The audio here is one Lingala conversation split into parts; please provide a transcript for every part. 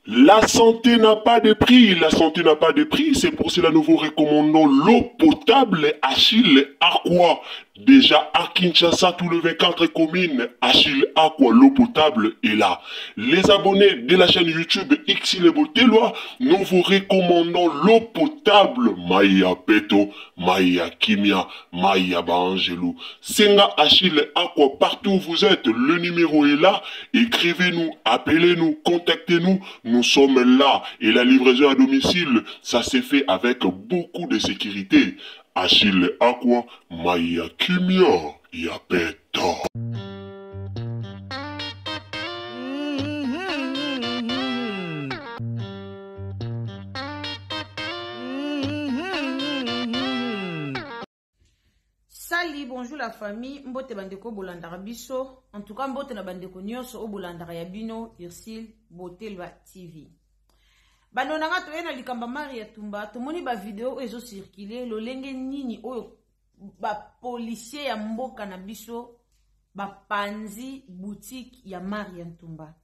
La santé n'a pas de prix, la santé n'a pas de prix, c'est pour cela nous vous recommandons l'eau potable Achille Aqua. Déjà à Kinshasa, tous les 24 communes, Achille Aqua, l'eau potable est là. Les abonnés de la chaîne YouTube Xile Boteloi, nous vous recommandons l'eau potable Maya Peto, Maya Kimia, Maya Baangelou. Senga Achille Aqua, partout où vous êtes, le numéro est là. Écrivez-nous, appelez-nous, contactez-nous. Nous sommes là. Et la livraison à domicile, ça s'est fait avec beaucoup de sécurité. Achille Aqua, Maya Kimia, Yapeta. Sali, bonjour la famille, mbote bandeko bolandaka biso, en tout cas mbote na bandeko nyonso oyo bolandaka ya bino Ursule Botelwa TV. Bando na nga toye na likambo Maria Tumba, tomoni ba video oyo ezo circuler lolenge nini oyo ba policier ya mboka na biso bapanzi boutique ya Maria Ntumba.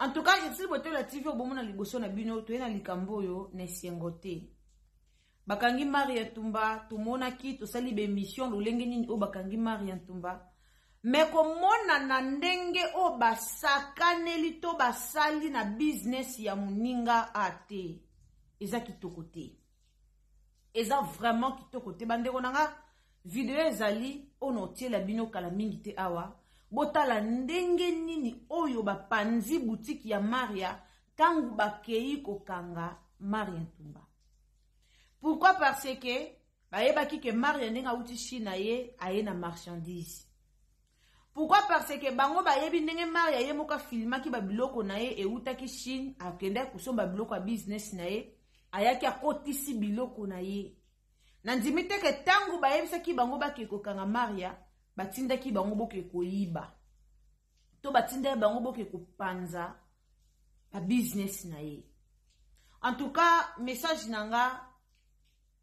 En tout cas, Ursule Botelwa TV obomona liboso na bino toye na likambo oyo na esengo te. Bakangi Maria Ntumba, tomonaki tosali ba emission lolenge nini oyo bakangi Maria Ntumba. Me komonana ndenge oyo basakaneli to basali na business ya moninga a te, eza kitoko te. Eza vraiment kitoko te. Bandeko na nga, video ezali oyo na otiela bino kala mingi te awa. Botala ndenge nini oyo bapanzi boutique ya Maria tangu bakei kokanga Maria Ntumba. Pourquoi? Parce que bayebaki ke Maria ndenge awuti Chine aye aye na marchandise. Pourquoi? Parce que bango bayebi ndenge Maria ye moko afilmaki ba biloko na ye ewutaki Chine, akendaki kosomba biloko ya business na ye, ayaki akotisi biloko na ye. Nandimi te ke tango bayebisaki bango bake kokanga Maria, batindaki bango boke koyiba. To batindaki bango boke kopanza ba business na ye. En tout cas, message na nga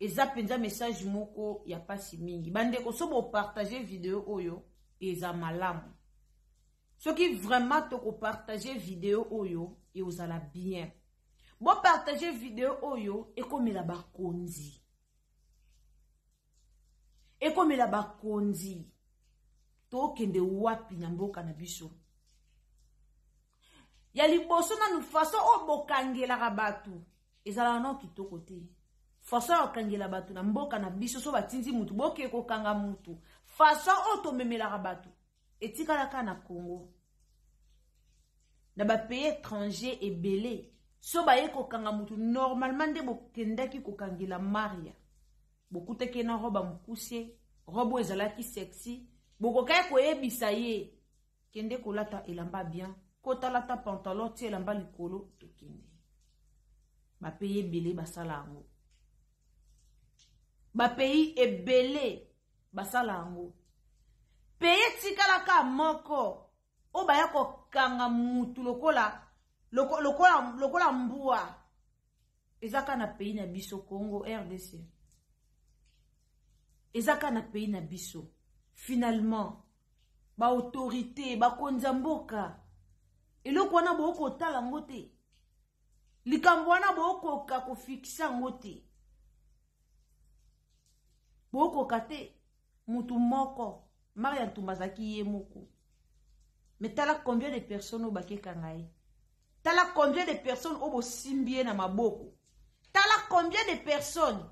eza penza message moko ya pasi mingi. Bandeko so bo partager video oyo eza malamu. Soki vraiment toko partager video oyo eozala bien. Bo partager video oyo ekomela bakonzi. Ekomela bakonzi. Tokende wapi na mboka na biso? Ya liboso nanu façon oyo bokangelaka bato ezalaka nao kitoko te. Façon ya kokangela bato na mboka na biso, so batindi mutu boke kokanga mutu, façon oyo tomemelaka bato etikalaka na Congo. Na ba pays étrangers ebele, so baye kokanga mutu normalement nde bokendaki kokangela Maria, bokutaki ye na robe ya mokuse, robe oyo ezalaki sexy, bokokaki koyebisa ye kende kolata elamba bien, kotalata pantalon, tia elamba likolo, tokende. Ba pays ebele basala yango. Ba pays ebele basala yango. Pays etikalaka moko oyo baya kokanga mutu lokola lokola lokola mbwa, eza kaka na pays na biso Congo RDC. Eza kaka na pays na biso. Finalement ba autorité bakonzi ya mboka eloko wana bokotala yango te, likambo wana bokoka kofikisa yango te, bokoka te. Mutu moko Maria Ntumba azalaki ye moko, mais tala combien de personnes oyo bakekanga ye, tala combien de personnes oyo bosimbi ye na maboko, tala combien de personnes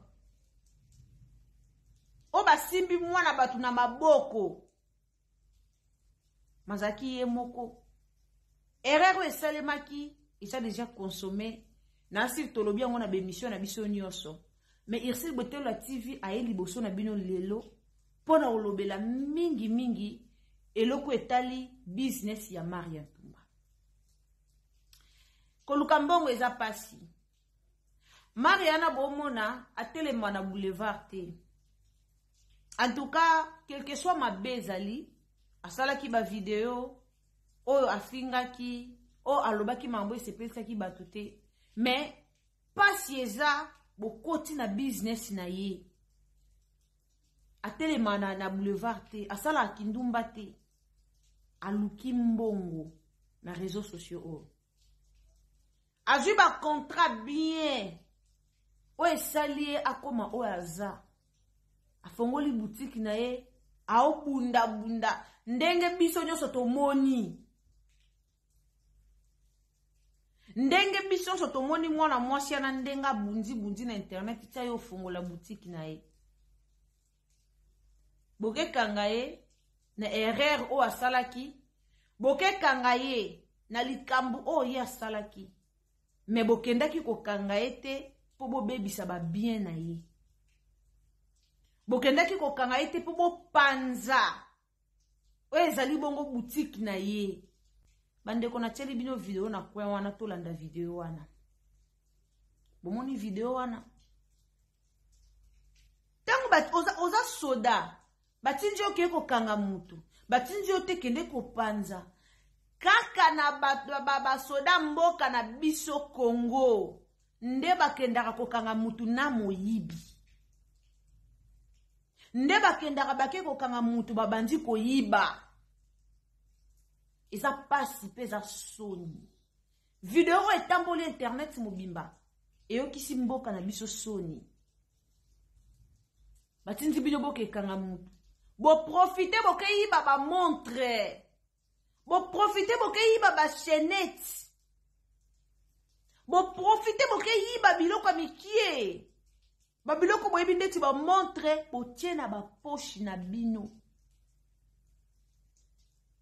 oyo basimbi mwana bato na maboko. Mazalaki ye moko. Erreur oyo esalemaki eza déjà consommé. Na asili tolobi yango na bémission na biso nyonso. Mais Ursule Botelwa TV aye liboso na bino lelo mpo na kolobela mingi mingi eloko etali business ya Maria Ntumba. Koluka mbongo eza pasi. Maria na bomona atelema na boulevard te. En tout cas, quel que soit mabe ezali, asalaki ba video oyo afingaki, oyo alobaki mambo esepelisaki bato te. Mais pasi eza bokoti na business na ye. Atelema na boulevard te, asalaka kindumba te. Aluki mbongo na réseaux sociaux oyo. Azwi ba contrat bien oyo esali ye akoma oyo aza. Afongoli boutique na ye, aobunda-bunda ndenge biso nyonso tomoni. Ndenge biso nyonso tomoni mwana mwasi wana ndenge abundi-bundi na internet tia ye ofongola boutique na ye. Bokekanga ye na erreur oyo asalaki, bokekanga ye na likambo oyo ye asalaki, me bokendaki kokanga ye te mpo bobebisa ba bien na ye. Bokendaki kokanga ye te mpo bopanza oyo ezali bongo boutique na ye. Bandeko, natieli bino video na coin wana, tolanda video wana. Bomoni video wana? Ntango oza, oza soda, batindi yo okeye kokanga mutu, batindi yo te kende kopanza. Kaka na basoda mboka na biso Congo nde bakendaka kokanga mutu na moyibi. Nde bakendaka bake kokanga mutu babandi koyiba. Eza pasi pe eza soni. Video oyo etamboli internet mobimba eyokisi mboka na biso soni. Batindi bino bokekanga mutu. Boprofite bokeyiba ba montre. Boprofite bokeyiba ba chaînette. Boprofite bokeyiba biloko ya mikie. Ba biloko boyebi ndeti ba montre botie na ba poche na bino.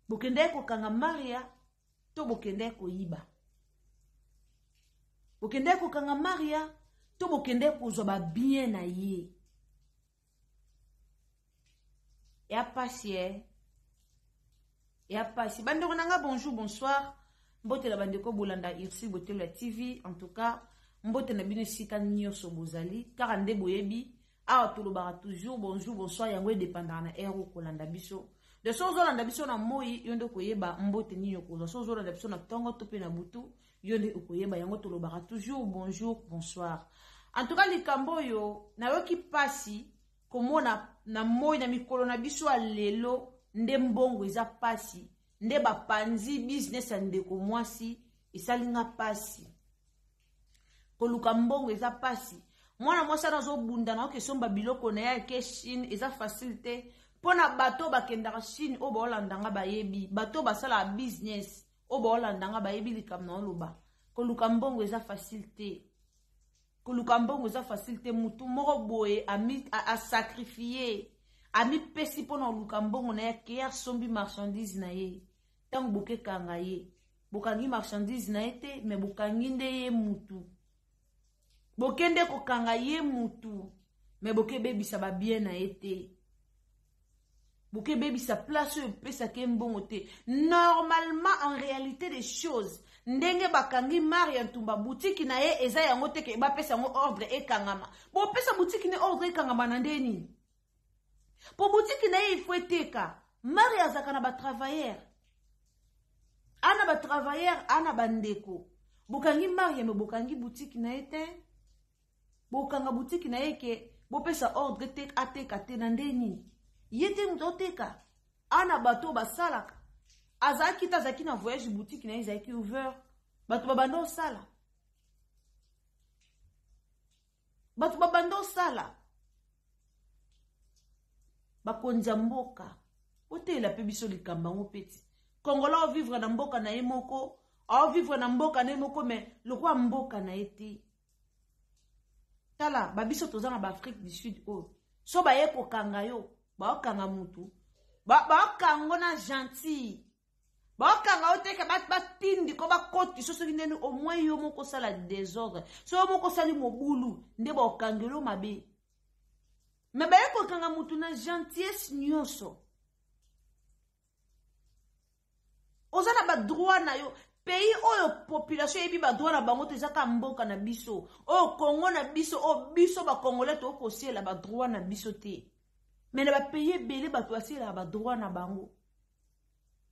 Bokendaki kokanga Maria to bokendaki koyiba. Bokendaki kokanga Maria to bokendaki kozwa ba bien na ye. Ya pasi eh. Ya pasi. Bandeko na nga, bonjour, bonsoir. Mbote na bandeko bolanda Ursule Botelo ya TV. En tout cas, mbote na bino esika nyonso bozali. Kaka nde boyebi, awa tolobaka toujours bonjour, bonsoir, yango edépendaka na heure okolanda biso. De so ozolanda biso na moi, yo nde okoyeba mbote nini okozwa. So ozolanda biso na tongo to pe na butu, yo nde okoyeba. Yango tolobaka toujours bonjour, bonsoir. En tout cas, likambo oyo nayoki pasi komona na moi na mikolo na biso ya lelo nde mbongo eza pasi, nde bapanzi business ya ndeko mwasi esali nga pasi. Koluka mbongo eza pasi. Mwana mwasi wana azobunda na okesomba biloko na ye ake Chine, eza facile te. Mpona bato bakendaka Chine oyo baolanda nga bayebi, bato basalaka business oyo baolanda nga bayebi likambo na oloba. Koluka mbongo eza facile te. Koluka mbongo eza facile te. Mutu moko boye asacrifier, amipesi mpona koluka mbongo na ye, akei asombi marchandise na ye. Ntango bokekanga ye, bokangi marchandise na ye te, me bokangi nde ye mutu. Bokende kokanga ye mutu, me bokebebisa ba bien na ye te. Bokebebisa place oyo epesaka ye mbongo te. Normalement, en réalité des choses, ndenge bakangi Maria Ntumba, boutique na ye eza yango te ke bapesa yango ordre ekangama. Bopesa boutique ne ordre ekangama na nde nini? Po boutique na ye il faut eteka. Maria azalaka na ba travailleurs. Ana ba travailleurs, ana ba ndeko. Bokangi Maria me bokangi boutique na ye te. Bokanga boutique na ye ke bopesa ordre te ateka te na nde nini? Ye te moto oteka. Ana bato basalaka. Azalaki te, azalaki na voyage, boutique na ye ezalaki ouvert. Bato babanda osala. Bato babanda osala. Bakonzi ya mboka, boteyela pe biso likambo yango peti. Congolais ao vivre na mboka na ye moko, ao vivre na mboka na ye moko, mais lokola mboka na ye te. Tala, ba biso toza na ba Afrique du Sud oyo. So baye kokanga yo, baokanga mutu, baokango na gentil. Baokanga yo te ke batindi ko bakoti so soki ndeni au moins yo moko osala désordre. So yo moko osali mobulu nde baokangelo yo mabe. Mais baye kokanga mutu na gentillesse nyonso. Oza na ba droit na yo. Pays oyo population yebi ba droit na bango te, eza ka mboka na biso. Oyo Congo na biso, oyo biso ba Congolais to kosiela ba droit na biso te. Mais na ba pays ebele bato basielaka ba droit na bango.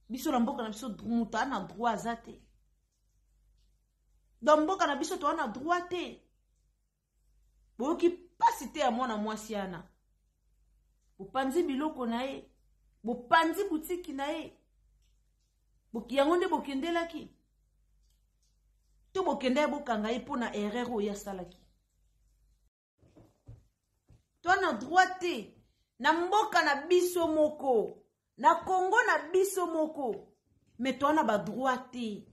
Biso na mboka na biso moto aza na droit aza te. Donc mboka na biso toza na droit te. Boyoki pasi te ya mwana mwasi wana. Bopanzi biloko na ye, bopanzi boutique na ye. Yango nde bokendelaki. To bokenda ye bokanga ye mpo na erreur oyo ye asalaki. Toa na droit te na mboka na biso moko, na Congo na biso moko, mais toa na ba droit te.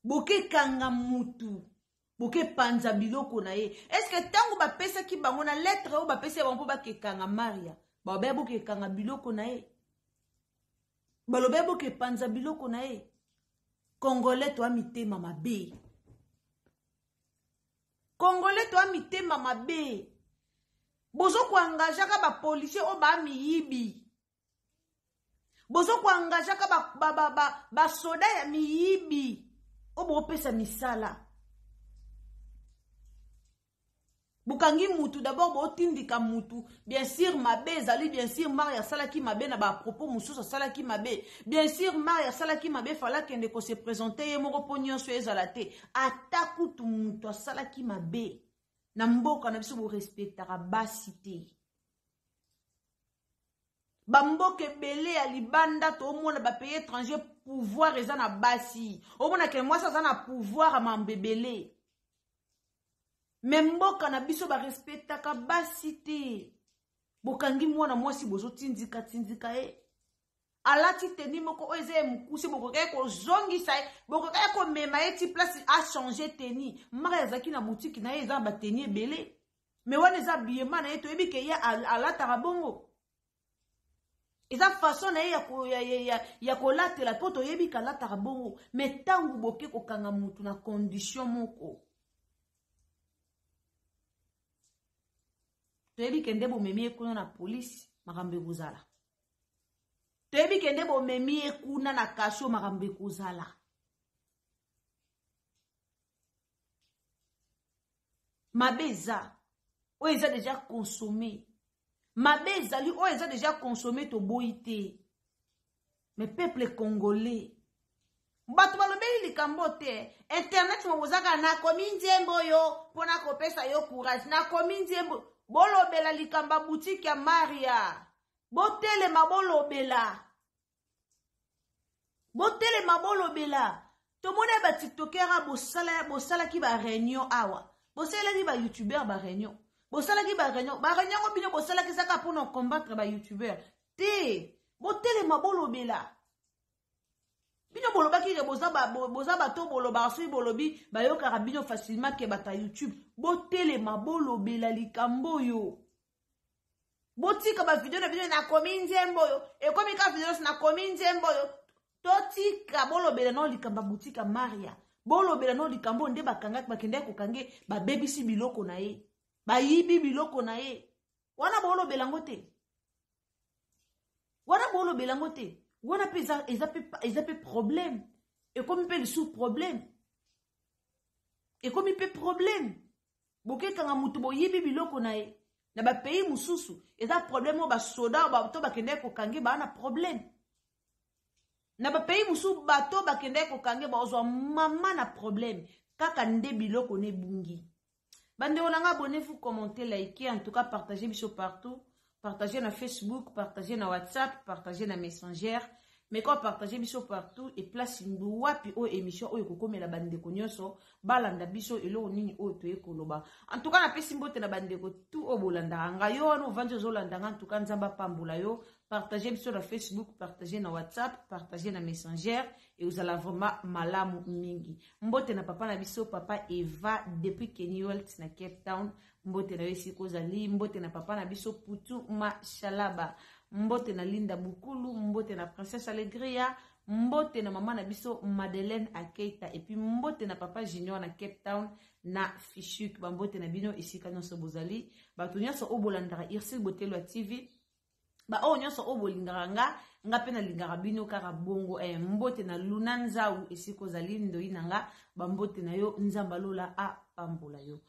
Bokekanga mutu, bokepanza biloko na ye. Est-ce que ntango bapesaki bango na lettre oyo bapesi bango mpo bakekanga Maria, babaya bokekanga biloko na ye? Balobaki bokepanza biloko na ye. Congolais toa mitema mabe. Congolais toa mitema mabe. Bozo koengagaka ba policier oyo ba miyibi. Bozo koengagaka ba soda ya miyibi oyo bopesa misala. Bokangi mutu d'abord, botindika mutu. Bien sûr mabe ezali, bien sûr Maria asalaki mabe na ba propos mosusu, asalaki mabe. Bien sûr Maria asalaki mabe, fala kende ko se présenter ye moko mpo nyonso ezala te. Ata kutu mutu asalaki mabe na mboka na biso, borespectaka basi te. Bamboka ebele ya libanda tomona ba pays étranger, pouvoir eza na basi. Omona ke mwasi aza na pouvoir ya mambo ebele. Me mboka na biso barespectaka basi te. Bokangi mwana mwasi, bozotindika tindika ye, alati teni moko oyo eza ya mokuse, bokokaki kozongisa ye, bokokaki komema ye ti place achange teni. Mara azalaki na butiki na ye, eza na bateni ebele, me wana eza biyema na ye, toyebi ke ye alataka bongo, eza façon na ye ya kolatela, mpo toyebi kalataka bongo. Me ntango boke kokanga mutu na condition moko, toyebi ke nde bomemi ye kuna na polisi, makambo ekozala. Toyebi ke nde bomemi ye kuna na kasho, makambo ekozala. Mabe eza oyo eza deja consommé, mabe ezali oyo eza deja consommé, toboyi te. Mais peuple congolais, bato balobeli likambo te. Internet mo bozaka, nakomi nzembo oyo mpona kopesa yo courage, nakomi nzembo. Bolobela likambo ya boutique ya Maria, botelema bolobela, botelema bolobela. Tomoni ya batiktokera, bosalaki ba réunion awa, bosalelaki ba youtubeur ba réunion, bosalaki ba réunion. Ba réunion yango bino bosalaki ezaka mpona combattre ba youtubeur te. Botelema bolobela. Bino bolobaki ke boza bato bolobaka, soki bolobi bayokaka bino facilement ke bato ya YouTube. Botelema bolobela likambo oyo, botika bavideo na bino. Nakomi nzembo oyo, ekomi kaka video nyonso nakomi nzembo oyo. Totika, bolobela nao likambo ya boutique ya Maria, bolobela nao likambo oyo nde bakangaki, bakendaki kokange, babebisi biloko na ye, bayibi biloko na ye. Wana bolobela yango te, wana bolobela yango te. Wana mpe eza mpe problème, ekomi mpe lisusu problème, ekomi mpe problème. Bokekanga mutu, boyibi biloko na ye. Na bapays mosusu eza problème oyo basoda bato bakendaki kokange baa na problème. Na bapays mosusu bato bakendaki kokange bazwa mama na problème kaka nde biloko na ebungi. Bandeko na nga, abonnez-vous, commentez, likez, en tout cas partagez biso partout. Partagez na Facebook, partagez na WhatsApp, partagez na Messenger, mais quand partagez biso partout et place wapi oyo émission oyo ekokomela bandeko nyonso balanda biso eloko nini oyo toye koloba. En tout cas napesi mbote na bandeko tout oyo bolandaka ngai. Yo wana ovandi ozolanda ngai, en tout cas Nzambe apambola yo. Partagez biso na Facebook, partagez na WhatsApp, partagez na Messenger, et ozala vraiment malamu mingi. Mbote na papa na biso, papa Eva depuis Kennywold na Cape Town, mbote na yo esika ozali. Mbote na papa na biso Putu Mashalaba, mbote na Linda Bukulu, mbote na Princesse Alegria, mbote na mama na biso Madeleine Akeita, et puis mbote na papa Junior na Cape Town na Fishuk. Bambote na bino esika nyonso bozali, bato nyonso oyo bolandaka Ursule Botelwa TV, baoyo nyonso oyo bolingaka nga, nga mpe nalingaka bino kaka bongo. Mbote na Luna Nzau esika ozali, ndoi na nga, bambote na yo, Nzambe alola apambola yo.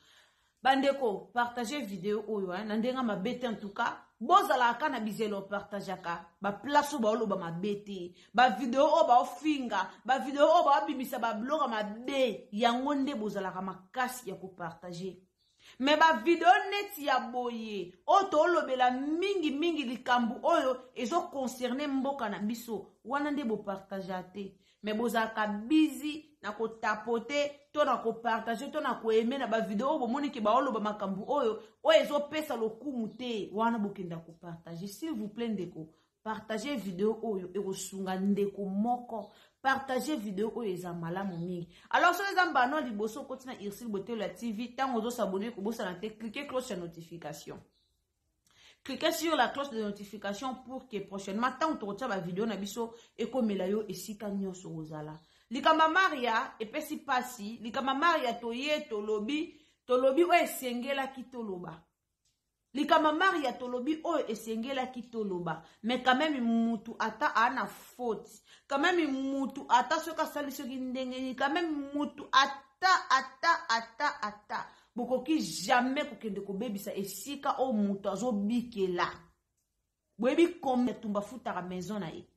Bandeko, partage video oyo na ndenge mabe te. En tout cas bozalaka na bizelo, partageaka baplace oyo baoloba mabe te, bavideo oyo baofinga, bavideo oyo baobimisa babiloko mabe, yango nde bozalaka makasi ya kopartage. Me bavideo neti ya boye oyo tolobela mingimingi likambo oyo ezoconcerne mboka na biso, wana nde bopartagea te. Me bozalaka busy na kotapote to na kopartage to na koaime na bavideo oyo bomoni ke baoloba makambo oyo oyo ezopesa lokumu te, wana bokenda kopartage. S'il vous plaît ndeko, partage video oyo ekosunga ndeko moko. Partage video oyo eza malamu mingi. Alors soki eza mbano liboso okoti na Ursule Botelo ya TV, ntango ozosabone kobosana te, cliquez cloche ya notification. Cliquez sur la cloche de notification pour que prochainement ntango tokotia bavideo na biso ekomela yo esika nyonso ozala. Likambo Maria epesi pasi, likambo Maria toye tolobi, tolobi oyo esengelaki toloba. Likambo Maria tolobi oyo esengelaki toloba, mais quand même mutu ata ana faute, quand même mutu ata soki asali soki ndenge nini, quand même mutu ata ata ata ata bokoki jamais kokende kobebisa esika oyo mutu azobikela. Boyebi combien Tumba afutaka maison na ye?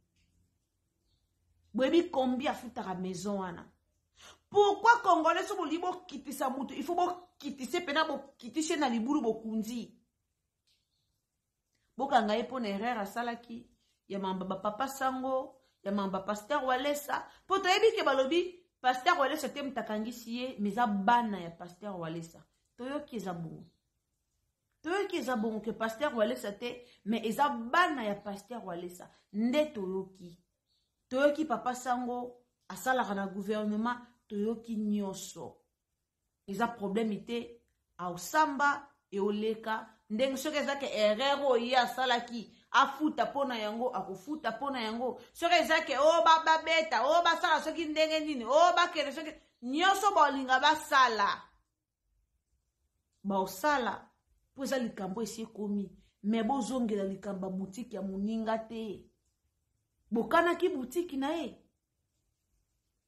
Boyebi combien afutaka maison wana? Pourquoi Congolais so bolingi bokitisa mutu, il faut bokitise mpena, bokitise na libulu, bokunzi bokanga ye mpo na erreur asalaki ya mamba bapapa sango, ya mamba pasteur Walesa. Mpo toyebi ke balobi pasteur Walesa te moto akangisi ye, mais eza bana ya pasteur Walesa. Toyoki eza bongo, toyoki eza bongo ke pasteur Walesa te, mais eza bana ya pasteur Walesa nde toyoki. Toyoki papa sango asalaka na gouvernement, toyoki nyonso. Eza problème te, aosamba eoleka ndenge soki eza ke erreur oyo ye asalaki afuta mpo na yango, akofuta mpo na yango. Soki eza ke oyo babeta, oyo basala soki ndenge nini, oyo bakende soki nyonso baolinga basala, baosala mpo eza likambo esi ekomi. Me bozongela likambo ya butiki ya moninga te. Bokanaki butiki na ye,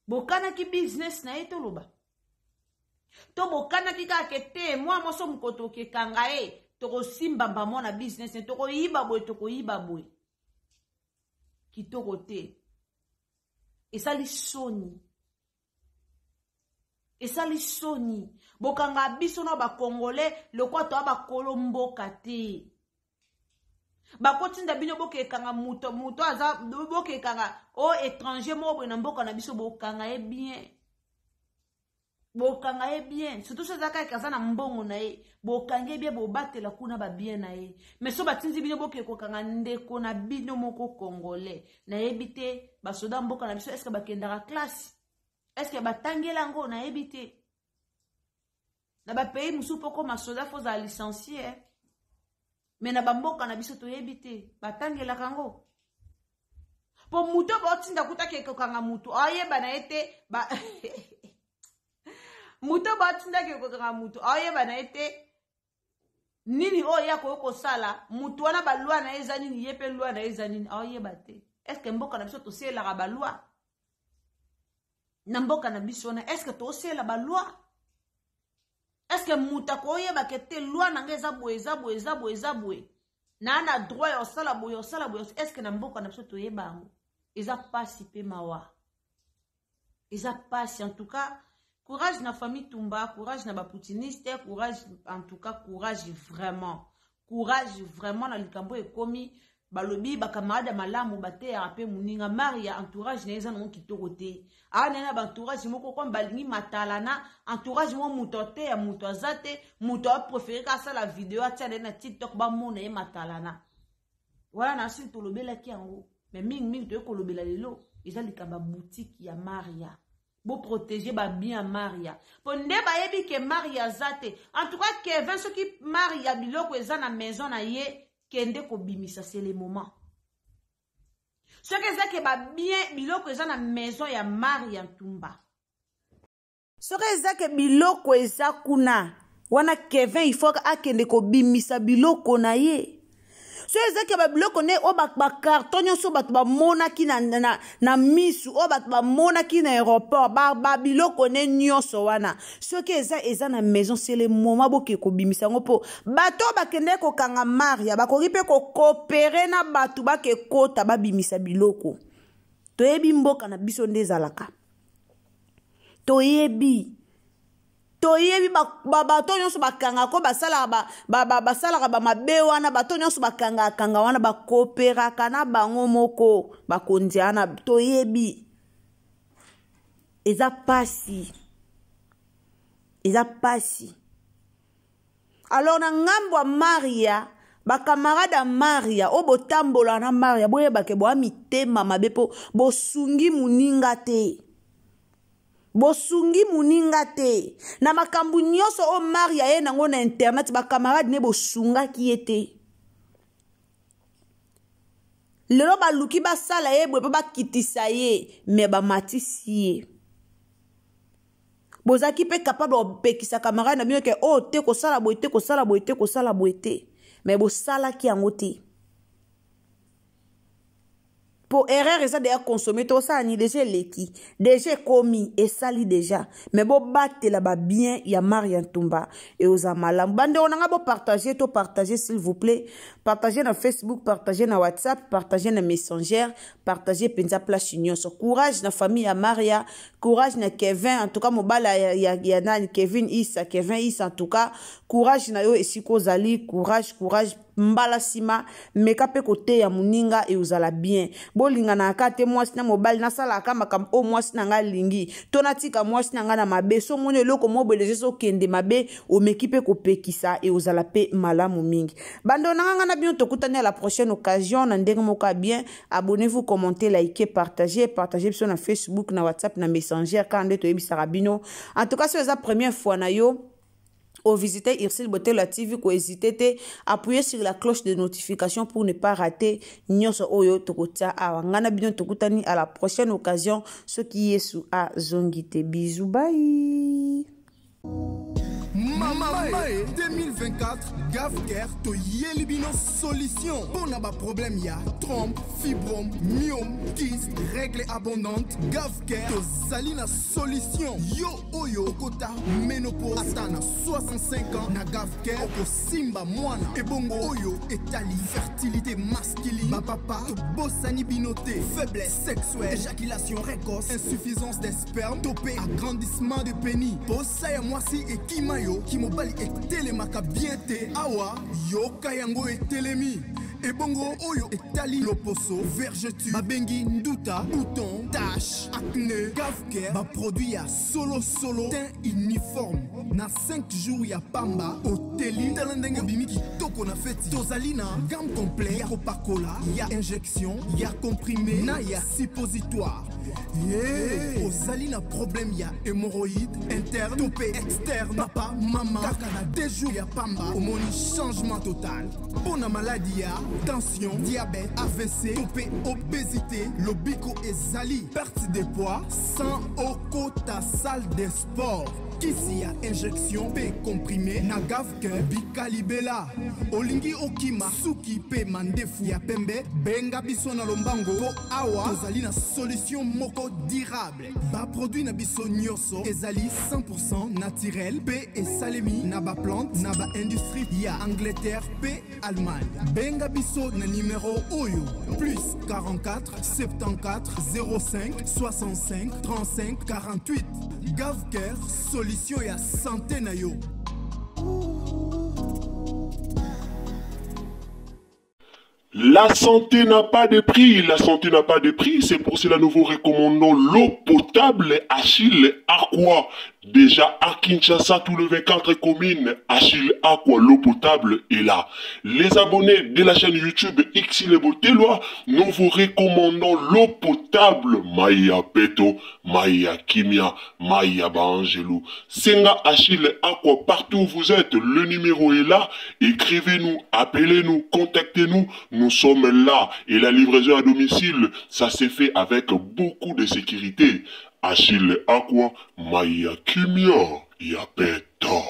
bokanaki business na ye, toloba to bokanaki kaka ke te mwa moso mokoto okekanga ye, tokosimbamba mwa na business ne, tokoyiba boye, tokoyiba boye. Kitoko te, esali soni, esali soni. Bokanga biso na bakongolais lokwa toya bakolo mboka te. Bakotinda bino bokekanga moto, moto aza bokekanga o étranger moko boye na mboka na biso, bokanga ye bien, bokanga ye bien, surtout so eza kaka aza na mbongo na ye, bokanga ye bien, bobatela kuna babien na ye. Mais so batindi bino boke kokanga ndeko na bino moko congolais, nayebi te basoda mboka na biso eske bakendaka classe, eske batangela yango, nayebi te. Na bapays mosusu mpo koma soda fo ozala licencie, me na bamboka na biso toyebi te batangelaka yango. Po moto baotinda kuta ke kokanga moto ayeba na ye te, moto baotinda ke kokanga moto ayeba na ye te nini oyo ye akoki kosala. Moto wana balwa na ye eza nini, ye mpe lwa na ye eza nini, aoyeba te. Estce mboka na biso toselaka balwa na mboka na biso wana? Estce tosela balwa? Estce moto akoyeba ke te lwa na ngai eza boye, eza boye, eza boye, eza boye, naa na droit ya kosala boye, osala boye? Estce na mboka na biso toyeba yango? Eza pasi mpe mawa, eza pasi. En tout cas courage na famille Tumba, courage na baputiniste, courage, en tout cas courage, vraiment courage, vraiment. Na likambo ekomi, balobi bakamarade ya malamu bateyaka mpe moninga. Maria entourage na ye eza nango kitoko te. Awa naye na baentourage moko comme balingi matalana, entourage moko moto ateya moto aza te, moto apréféré ka asala video atia na ye na TikTok bamona ye matalana. Wana na asili tolobelaki yango, me mingimingi toye kolobela lelo eza likambo ya boutique ya Maria. Boprotege babien ya Maria mpo nde bayebi ke Maria aza te. En tout cas Kevin, soki Maria biloko eza na maison na ye, kende kobimisa, c'est le moment. Soki eza ke babien biloko eza na maison ya Maria Ntumba, soki eza ke biloko eza kuna wana, Kevin il faut akende kobimisa biloko na ye. So eza ke babiloko ne oyo bakarton nyonso bato bamonaki na misu, oyo bato bamonaki na aéroport, babiloko ne nyonso wana, soki eza na maison, c'est le moment boke kobimisa yango. Mpo bato oyo bakendeki kokanga Maria bakoki mpe kokopere na bato bake kota babimisa biloko. Toyebi mboka na biso nde ezalaka, toyebi. Toyebi bato nyonso bakangaka ko basalaka basalaka bamabe wana, bato nyonso bakangakanga wana bakoperaka na bango moko bakonzi wana, toyebi. Eza pasi, eza pasi. Alors na ngambo ya Maria, bakamarade ya Maria oyo botambola na Maria, boyebake boya mitema mabe mpo bosungi moninga te, bosungi moninga te na makambo nyonso oyo Maria ye nango na internet. Bakamarade ne bosungaki ye te. Lelo baluki basala ye boye mpo bakitisa ye, me bamatisi ye. Bozalaki mpe capable ya kopekisa camarade na bino ke oyo oh, te kosala boye te, kosala boye te, kosala boye te, me bosalaki yango te. Po erreur eza deja consommé, tosala ni deja eleki, deja ekomi, esali deja. Me bobatela babien ya Maria Ntumba, eoza malamu. Bandeko na nga, bopartage, topartage s'il vous plaît. Partage na Facebook, partage na WhatsApp, partage na Messenger, partage mpenza place nyonso. Courage na famille ya Maria, courage na Kevin, en tout cas mobala ya, ya, ya nani, Kevin Isa, Kevin Isa, en tout cas courage na yo esika ozali, courage, courage. Mbala nsima meka mpe koteya moninga, eozala bien. Bolinganaka te mwasi na mobali, nasalaka makambo oyo mwasi na ngai alingi to natika mwasi na ngai na mabe. So omoni eloko moko boye deja ezokende mabe, omeki mpe kopekisa, eozala mpe malamu mingi. Bandeko na ngai, ngai na bino tokutani à la prochaine occasion na ndenge moko ya bien. Abonnez-vous, commentez, likez, partagez, partagez biso na Facebook, na WhatsApp, na Messenger, kaka nde toyebisaka bino. En tout cas, soki eza première fois na yo au visiter Ursule Botelo TV, ko hésiter te, appuyez sur la cloche de notification pour ne pas rater nyonso oyo tokotia awa. Ngai na bino tokutani à la prochaine occasion soki Yesu azongi te. Bisous, bye. Mama 2024, Gavcare toyeli bino solution mpona baproblème ya trompe, fibrome, myome, kyste, règle abondante. Gavcare tozali na solution. Yo oyo okota ménopause ata na 65 ans, na Gavcare okosimba mwana. Ebongo oyo etali fertilité masculine, bapapa tobosani bino te. Faiblesse sexuelle, éjaculation précoce, insuffisance des sperme to mpe agrandissement de pénis, posa ya mwasi ekima yo, kimobali etelemaka bien te, awa yoka yango etelemi. Ebongo oyo etali loposo, vergeture babengi nduta, bouton, tache, acné, Gavcare baproduit ya solosolo, teint uniforme na 5 jours ya pamba oteli, tala ndenge obimi kitoko na feti. Tozali na gamme complet ya kopakola, ya injection, ya comprimé na ya suppositoire. Yeah. Ozali na problème ya hémorroïde interne to mpe externe, papa, mama, kaka na 2 jours ya pamba omoni changement total. Mpo na maladi ya tension, diabète, AVC to mpe obésité, lobiko ezali, perte de poids sans okota salle de sport, kisi ya injection mpe comprimé na Gavcare bikalibela. Olingi okima suki mpe mandefu ya pembe, benga biso na lombango mpo awa tozali na solution moko durable. Baproduit na biso nyonso ezali 100 naturel mpe esalemi na baplante na baindustrie ya Angleterre mpe Allemagne. Benga biso na numero oyo: plus 44 74 05 65 35 48. Gavcare, solution ya santé na yo. La santé n'a pas de prix, la santé n'a pas de prix, c'est pour cela nous vous recommandons l'eau potable Achille Aqua. Déjà à Kinshasa, tout le 24 communes, Achille Aqua, l'eau potable est là. Les abonnés de la chaîne YouTube Ursule Botelwa, nous vous recommandons l'eau potable Maya Peto, Maya Kimia, Maya Baangelou. Senga Achille Aqua, partout où vous êtes, le numéro est là. Écrivez-nous, appelez-nous, contactez-nous, nous sommes là. Et la livraison à domicile, ça s'est fait avec beaucoup de sécurité. Achille Aqua, Maya Kimia, Yapeto.